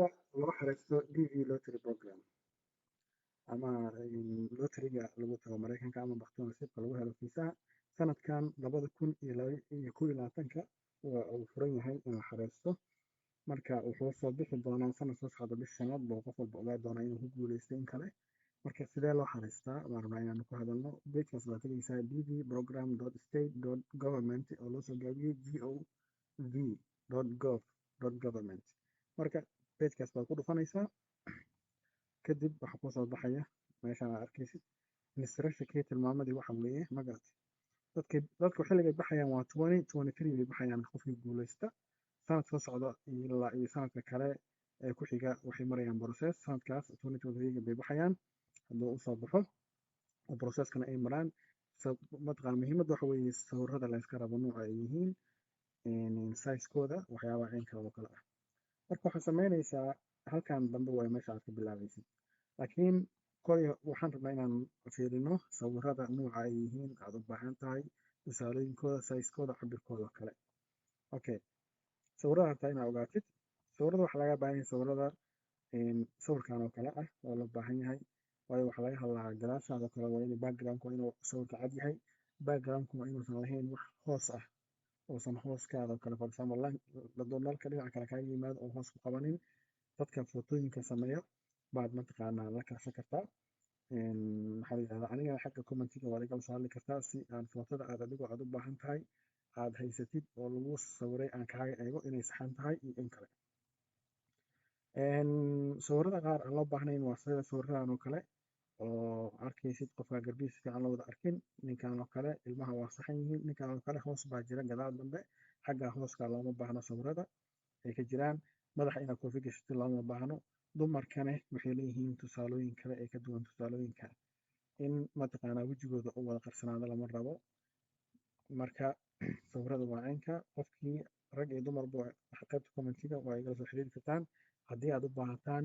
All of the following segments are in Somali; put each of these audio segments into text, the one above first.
Sida loo xareysto DV Lottery Program ama lottery-ga lagu tago Mareykanka ama bakhtiyaa nasiibka lagu helo fiisaha sanadkan 2021-ka, waa uu furan yahay in la xareysto. Marka wuxuu soo bixi doonaa sanad soo socda bisha shanaad buu qof walba ogaa doonaa inuu ku guuleystay in kale. Marka sidee loo xareystaa waan rabnaa inaanu ku hadalno. Pagekaas baad tegeysaa, dvprogram.state.government oo loo soo gaabiyey gov.gov.government. Marka pagekaas baad ku dhufanaysaa. Kadib waxaa kusoo baxaya meeshaan aad arkaysid instructionkii, tilmaamadii. Waxa weeye, ma garatay, dadku xilligay baxayaan waa 2023 bay baxayaan. Qofkii guuleysta sanad soo socda ilaa iyo sanadka kale ee ku xiga waxay marayaan process. Sanadkaas 2023 bay baxayaan hadduu usoo baxo oo processkana ay maraan. Mataqaan, muhiimadda waxa weeye sawirada la iska rabo, nooca ay yihiin, sizekooda, waxyaabaha caynka oo kale ah. Marka waxaad sameynaysaa, halkan dambe waa meesha aad ka bilaabaysid, laakiin kolay waxaan rabnaa inaan fiirino sawirada nooca ay yihiin aad u baahan tahay, tusaalooyinkooda, sizekooda, cabirkooda oo kale. Okay, sawirada rabtaa inaad ogaatid sawirada waxaa laga baahan yahay sawirada sawirkan oo kale ah waa loo baahan yahay, waayo waxaa laga hadlaa gadaashaada kale. Waa in backgroundku, waa inuu sawirka cad yahay. Backgroundku waa inuusan lahayn wax hoos ah, uusan hooskaada oo kale, for example, hadduu nalka dhinaca kale kaaga yimaado oo hoos ku qabanin. Dadka footooyinka sameeyo baad mataqaanaa la kaashan kartaa. Maxaa la yidhahdaa, anigana xagga commentiga waad igala soo hadli kartaa si aan footada aad adigoo aad u baahan tahay aad haysatid oo lagu sawiray aan kaaga eego inay saxan tahay iyo in kale. Sawirada qaar aan loo baahnayn waa sida sawiradan oo kale oo arkaysid qofka garbihiisa si fiican loo wada arkin. Ninkan oo kale ilmaha waa saxan yihiin. Ninkan oo kale hoos baa jira gadaal dambe, xagga hooska looma baahno. Sawirada ay ka jiraan madaxa inaad koofi gashatid looma baahno. Dumarkane waxay leeyihiin tusaalooyin kale ee ka duwan tusaalooyinka in mataqaanaa wejigooda u wada qarsanaado lama rabo. Marka sawirada waa caynka. Qofkii rag iyo dumarba qaybta commentiga waa igala soo xiriiri kartaan haddii aad u baahataan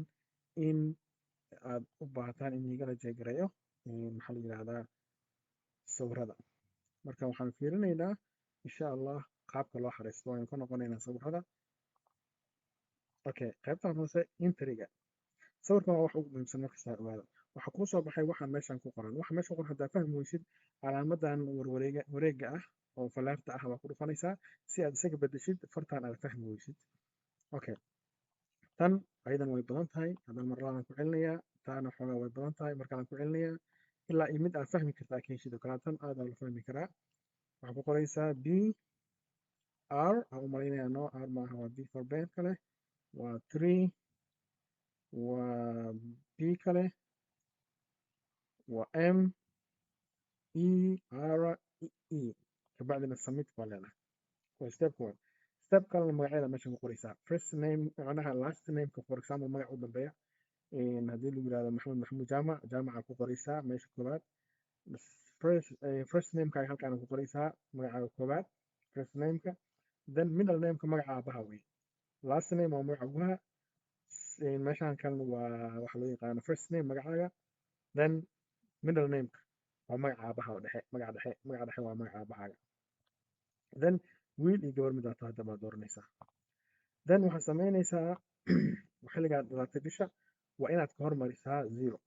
in aad u baahataan in igala jeegareeyo, maxaa la yidhahdaa, sawirada. Marka waxaan fiirinaynaa, insha Allah, qaabka loo xariisto. Waynu ka noqonaynaa sawirada. Okay, qaybtan hoose, entryga sawirkan waa wax ugu muhiimsan. Markasta ogaada waxaa kuu soo baxay waxa meeshan ku qoran. Waxa meesha ku qoran haddaa fahmi weysid, calaamadan warwareega wareega ah oo falaarta ah baa ku dhufanaysaa si aad isaga bedeshid fartan aad fahmi weysid. Okay, tan ayadan way badan tahay. Haddana mar labaad ku celinayaa. Taana xoogaa way badan tahay. Markalaan ku celinayaa ilaa iyo mid aad fahmi kartaa ka heshid oo kale. Tan aad aa la fahmi karaa. Waxaa ku qoraysaa B R aan u malaynayaa. No, R maaha, waa B for ben kale, waa three, waa B kale, waa M E R E. Kabacdina submit baa leedahay. Waa step one. Step kalena magacyada meesha ku qoraysaa, first name, macnaha last nameka, for example, magaca u dambeeya. Haddii lagu yirahdo Maxamed Maxamuud Jaamac, Jaamaca ku qoraysaa meesha koowaad. First namekaaga halkaana ku qoraysaa, magacaaga koowaad, first nameka. Then middle nameka magaca aabaha wey. Last name waa magaca guha. Meeshaan kalena waa waxa loo yaqaano first name, magacaaga. Then middle nameka waa magaca aabaha oo dhexe, magaca dhexe. Magaca dhexe waa magaca aabahaaga. Then wiil iyo gabar mid aad tahay baad dooranaysaa. Then waxaad samaynaysaa, xilligaad dhalatay bisha waa inaad ka hormarisaa zero.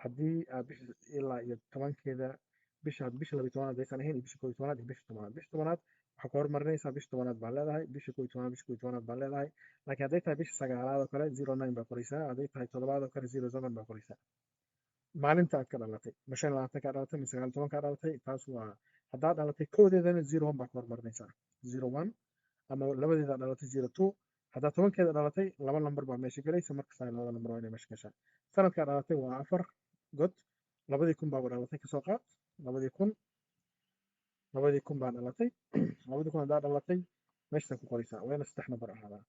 Haddii aad bisha ilaa iyo 10-keeda bisha, bisha 12aad haddaysan ahayn, iyo bisha 11aad iyo bisha 10aad, bisha 10aad waxaa ka hormarinaysaa bisha 10aad baa leedahay, bisha 11aad, bisha 11aad baa leedahay. Laakiin hadday tahay bisha sagaalaad oo kale, 09 baa qoraysaa. Hadday tahay toddobaad oo kale, 07 baa qoraysaa. Maalinta aad ka dhalatay, ma 25 kaa dhalatay, ma 19 kaa dhalatay, taas waa. Haddaad dhalatay kowdeedana, 01 baa ka hormarinaysaa, 01, ama labadeeda dhalatay, 02. Haddaad 10-keeda dhalatay, laba lambar baa meesha gelaysa. Markasta labada lambar waa inay meesha gashaa. Sanadkaa dhalatay waa afar god. 2000 baaba dhalatay, kasoo qaad 2000. 2000 baa dhalatay. 2000 haddaa dhalatay, meeshaa ku qoraysaa. Waa ina saddex nambar ahaadaa.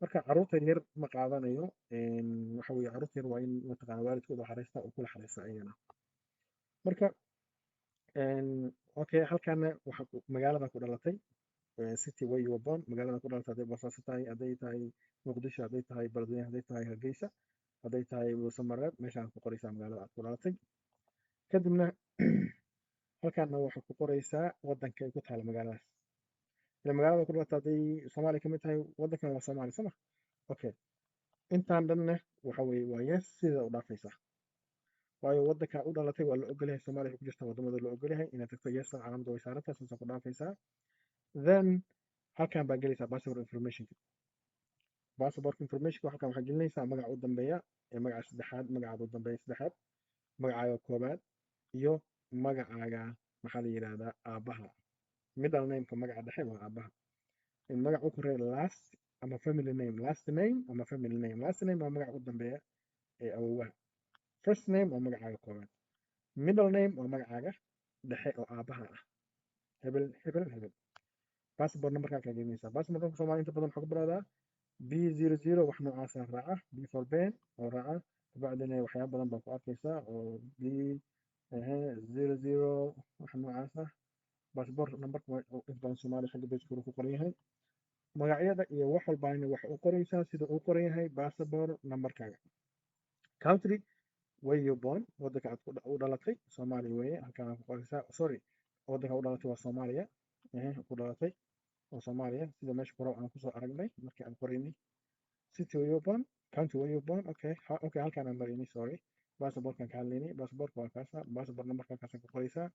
Marka carruurta yar ma qaadanayo. Waxa weeye, carruurta yar waa in mataqaana waalidkooda xariista oo kula xariista iyagana. Marka okay, halkaana waxa magaalada ku dhalatay, city where you were born, magaalada ku dhalatay. Hadday Boosaaso tahay, hadday tahay Muqdisho, hadday tahay Beledweyne, hadday tahay Hargeysa, hadday tahay Buusamareeb, meeshaan ku qoraysaa magaalada aad ku dhalatay. Kadibna halkaana waxaa ku qoraysaa waddanka ay ku taalo magaaladaas. Ila magaalada ku dhalatay hadday Soomaaliya ka mid tahay, waddankan waa Soomaaliya, soo ma? Okay. Intaan dhanna waxa weeye waa yes, sida u dhaafaysaa, waayo waddanka u dhalatay waa la ogolyahay. Soomaaliya ku jirta waddamada la ogolyahay inaad tagto. Yes, calaamada way saarantahay, saasa ku dhaafaysaa. Then halkan baa gelaysaa passport informationka. Passport informationka halkan waxaa gelinaysaa magaca u dambeeya ee magaca saddexaad, magacaada u dambeeya saddexaad, magacaaga koobaad iyo magacaaga, maxaa la yidhahdaa, aabbaha. Middle nameka, magaca dhexe waa aabbaha. Magaca u koreeya, last ama family name, last name ama family name. Last name waa magaca u dambeeya ee awowaha. First name waa magacaaga koobaad. Middle name waa magacaaga dhexe oo aabbaha ah, hebel hebel hebel. Passport numberkaa kaa gelinaysaa. Passport numberka Soomaaliya inta badan waxaa ku bilowdaa B00, wax noocaasa raaca, B for Ben oo raaca. Kabacdina waxyaaba badan baa ku arkaysaa oo B00, wax noocaasa. Passport numberka inta badan Soomaaliya xagga page ku qoran yahay. Magacyada iyo wax walbaana wax u qoraysaa sida uu qoran yahay passport numberkaaga. Country where you born, waddanka aad u dhalatay, Soomaaliya weeye, halkaan ku qoraysaa. Sorry, waddanka u dhalatay waa Soomaaliya, ku dhalatay oo Soomaaliya, sida meesha kore aan kusoo aragnay markii aan qoraynay. City where you born, country where you born. Okay, halkaan aan maraynay. Sorry, passportkan ka hadlaynay. Passportka waa kaasa, passport numberka kaasa ku qoraysaa.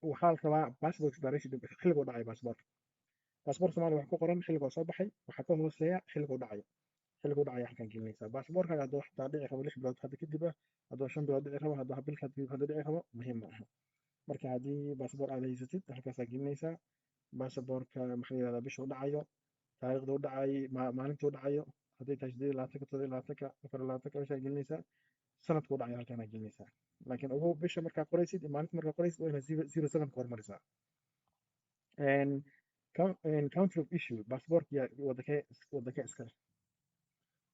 Waxaa la rabaa passport expiration, xilliga u dhacay passportka. Passport Soomaaliya waxaa ku qoran xilliga oo soo baxay, waxaa ka hooseeya xilliga u dhacayo. Xilliga u dhacaya halkaan gelinaysaa. Baasaboorkaaga hadduu xataa dhici rabo 6 bilood hadda kadib ah, hadduu 5 bilood dhici rabo, hadduu bil kadib hadda dhici rabo, muhiim ma aha. Marka haddii baasaboor aad haysatid, halkaasaa gelinaysaa baasaboorka, maxaa la yihahdaa, bisha u dhacayo, taariikhda u dhacay, maalinta u dhacayo, hadday tahay 28-ka, 27-ka, 24-ka, bishaa gelinaysaa. Sanadka u dhacayo halkaanaa gelinaysaa. Laakiin ugu bisha markaa qoraysid iyo maalinta markaa qoraysid waa inaad 07 ka hormarisaa. Country of issue, baasaboorka yaa wadankee iskale,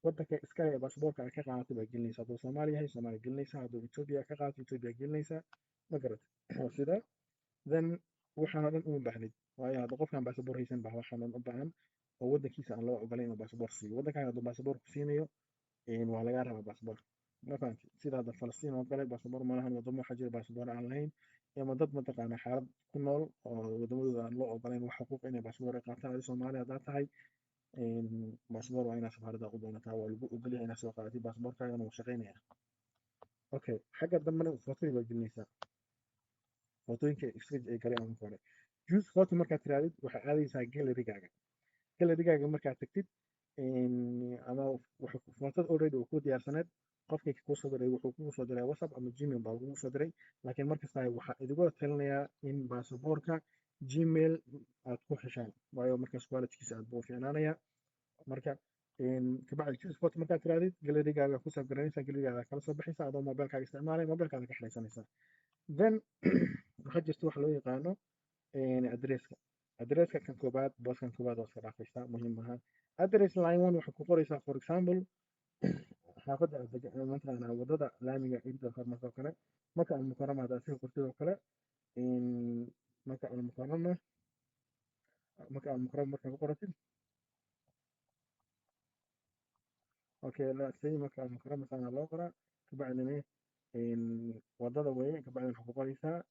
wadanka iskale ee baasaboorka aad ka qaadatay baa gelinaysaa. Hadduu Soomaali yahay, Soomaaliya gelinaysaa. Hadduu Ethiopia ka qaadato, Ethiopia gelinaysaa. Ma garat? Sida then waxaan oo dhan uma baahnid, waayo hadda qofkaan baasaboor haysan baa waxaan dhan u baahan oo wadankiisa aan loo ogolayn inuu baasaboor siiyo. Wadankaaga hadduu baasaboor ku siinayo, waa lagaa rabaa baasaboor, ma fahamtid? Sida hadda Falastiin oo kale baasaboor ma lahan. Wadamo waxaa jira baasaboor aan lahayn, ama dad mataqaana xaalad ku nool oo wadamadooda aan loo ogolayn wax xuquuq inay baasaboor ay qaataan. Adi Soomaali haddaad tahay, baasaboor waa inaad safaaradda u doonataa. Waa lagu ogolyahay inaad soo qaadatid, baasaboorkaagana wuu shaqeynaya. Okay, xagga dambena footadii baa gelinaysaa, footooyinka iska ay galeen marka hore. Choose photo markaad tirahdid, waxaa aadaysaa gallerygaaga. Gallerygaaga markaad tagtid, ama footada already uu ku diyaarsaneed, qofkii kuu soo diray wuxuu kugu soo diray WhatsApp ama Gmail baa lagugu soo diray. Laakiin markasta waxaa idigula talinayaa in baasaboorka Gmail aad ku heshaan, waayo markaas qualitykiisa aad buu fiicnaanayaa. Marka kabacdi choose photo markaad tirahdid, gallerygaaga ku save garanaysaa, gallerygaaga kala soo baxaysa adoo mobilkaaga isticmaalaya, mobilkaaga ka xiraysanaysaa. Then waxaa jirta waxa loo yaqaano addresska. Addresska kan koobaad, booskan koobaad waa iska dhaafaysaa, muhiim maaha. Address line one waxaa ku qoraysaa, for example, xaafadda aad degan, mataqaanaa wadada laamiga inta hormarto oo kale, Maka Almukarama haddaad sii qortid oo kale, Maka Almukarama, Maka Almukarama markaa ku qoratid. Okay, let's say Maka Almukarama saana loo qoraa. Kabacdina wadada weeye. Kabacdina waxaa ku qoraysaa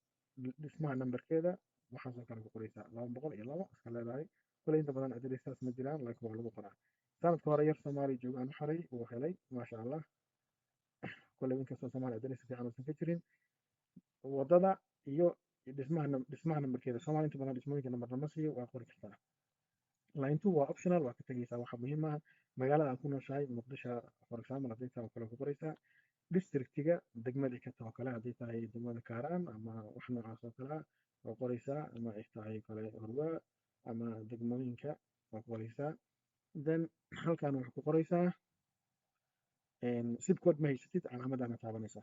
dhismaha nambarkeeda, waxaasoo kale ku qoraysaa, 202 iska leedahay. Kule inta badan addressaas ma jiraan, laakiin waa lagu qoraa. Sanadka hore yar Soomaaliya jooga aan u xaray, wuu helay, maasha Allah. Kule inkastoo Soomaaliya address fiican uusan ka jirin, wadada iyo dhismaha nambarkeeda. Soomaaliya inta badan dhismooyinka nambar lama siiyo, waa qori kartaa. Line two waa optional, waa ka tegeysaa, waxa muhiim ah magaalada aad ku nooshahay, Muqdisho for example hadday tahay oo kale ku qoraysaa. Districtiga degmadii ka taho kale, hadday tahay degmada Kaaraan ama wax noocaas oo kale ah waa qoraysaa, ama ay tahay kale Hurwaa ama degmooyinka waa qoraysaa. Then halkan waxaa ku qoraysaa zip code. Ma haysatid, calaamadana taabanaysaa.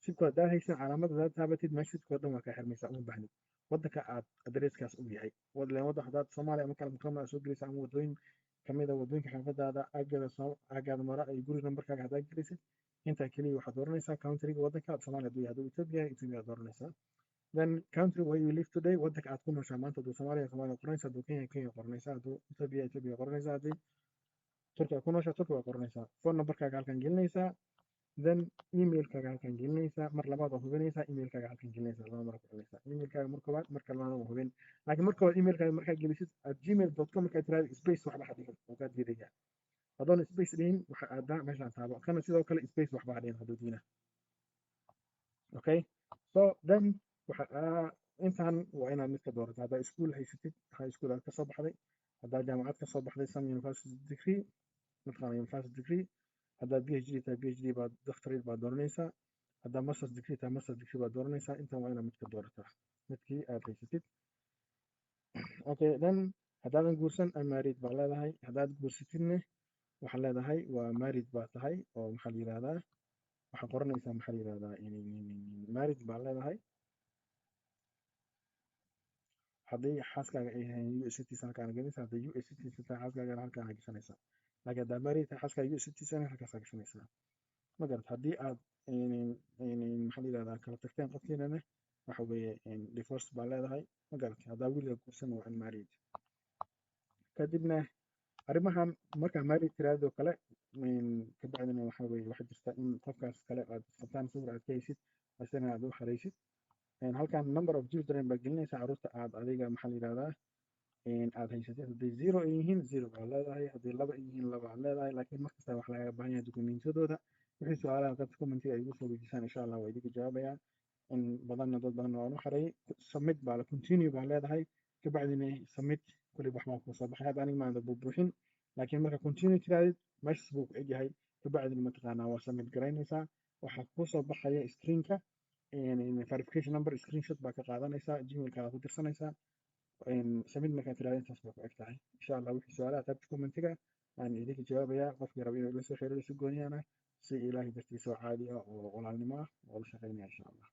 Zip code haddaad haysan, calaamad haddaad taabatid, meesha zip code dhan waa kaa xirmaysaa. Uma baahnid waddanka aad addresskaas u yahay. Wadlan waddan haddaad Soomaaliya ama kala Mukarama aad soo gelaysa, ama waddooyin kamid a waddooyinka xaafadaada aaggeeda soo aaggaada mara ay guri nambarkaaga haddaad gelisid, intaa keliya waxaad dooranaysaa countryga waddanka aad. Soomaaliya hadduu yahay, hadduu Ethiopia yahay, Ethiopia aad dooranaysaa. Then country where you live today, waddanka aad ku nooshaa maanta. Hadduu Soomaaliya, Soomaaliya qoranaysaa. Hadduu Kenya, Kenya qoranaysaa. Hadduu Ethiopia, Ethiopia qoranaysaa. Haddii Turkiga ku nooshaa, Turkiga waa qoranaysaa. Phone numberkaaga halkan gelinaysaa. Then emailkaaga halkan gelinaysaa. Mar labaad waa hubinaysaa, emailkaaga halkan gelinaysaa. Laba mar ku celinaysaa emailkaaga, mar koowaad, marka labaad waa hubin. Laakiin marka koowaad emailkaaga markaa gelisid @gmail.com markaa tiraahdo, space waxba ha dhigin, wuu kaa diidayaa. Hadoon space dhihin, waxa aadaa meeshaan taabo. Kana sidoo kale space waxbaa dhihin hadduu diina. Okay, so then waxa intaan waa inaad mid ka doorato. Haddaa school haysatid, high school aad kasoo baxday, haddaa jaamacad kasoo baxday, some university degree, mataqaana university degree. Haddaa PhD tahay, PhD baad, doctorate baad dooranaysaa. Haddaa masters degree tahay, masters degree baad dooranaysaa. Intan waa inaad mid ka doorataa, midkii aad haysatid. Okay, then haddaadan guursan, unmarried baa leedahay. Haddaad guursatidne, waxaad leedahay waa married baa tahay, oo maxaa la yidhahdaa, waxaad qoranaysaa, maxaa la yidhahdaa, married baa leedahay. Haddii xaaskaaga ay yahay US citizen, halkaana gelinaysaa. Haddii US citizen tahay xaaskaagana, halkaana gashanaysaa. Laakiin haddaa married tahay, xaaskaaga US citizen, halkaasaa gashanaysaa, ma garat? Haddii aad, maxaa la yidhahdaa, kala tagteen qofkiinana, waxa weeye divorce baa leedahay, ma garat? Haddaa weliga guursan, waa unmarried. Kadibna arrimahan markaa married tiraadoo kale kabacdina, waxa weeye waxaa jirta in qofkaas kale aad qabtaan, sawir aad ka haysid, isagana aad u xareysid. Halkan number of children baa gelinaysaa, carruurta aad adiga, maxaa la yidhahdaa, aad haysatid. Haddii zero ay yihiin, zero baad leedahay. Haddii laba ay yihiin, laba aad leedahay. Laakiin markasta waxa lagaga baahan yahay dokumentiyadooda. Wixii su-aalaha qaybta commentiga ay igu soo weydiisaan, insha Allah waa idinka jawaabayaa. In badanna dad badan waan u xareeyay. Submit baa la, continue baa leedahay, kabacdina submit. Kulli wax baa kuu soo baxay. Hadda aniga maanta buubuuxin, laakiin marka continue tirahdid, meeshas buu ku egyahay. Kabacdina mataqaanaa waa submit garaynaysaa. Waxaa kuu soo baxaya screenka verification number, screenshot baa ka qaadanaysaa, Gmailkaada ku dirsanaysaa. Submit markaa tirahdo, intaas bay ku eg tahay, insha Allah. Wixii su-aalaha qaybta commentiga aan idinka jawaabayaa. Qofkii raba inuu ila soo xiriiro si gooniyana, si Ilaahay dartiisa oo caadi ah oo walaalnimo ah oo la shaqeynaya, insha Allah.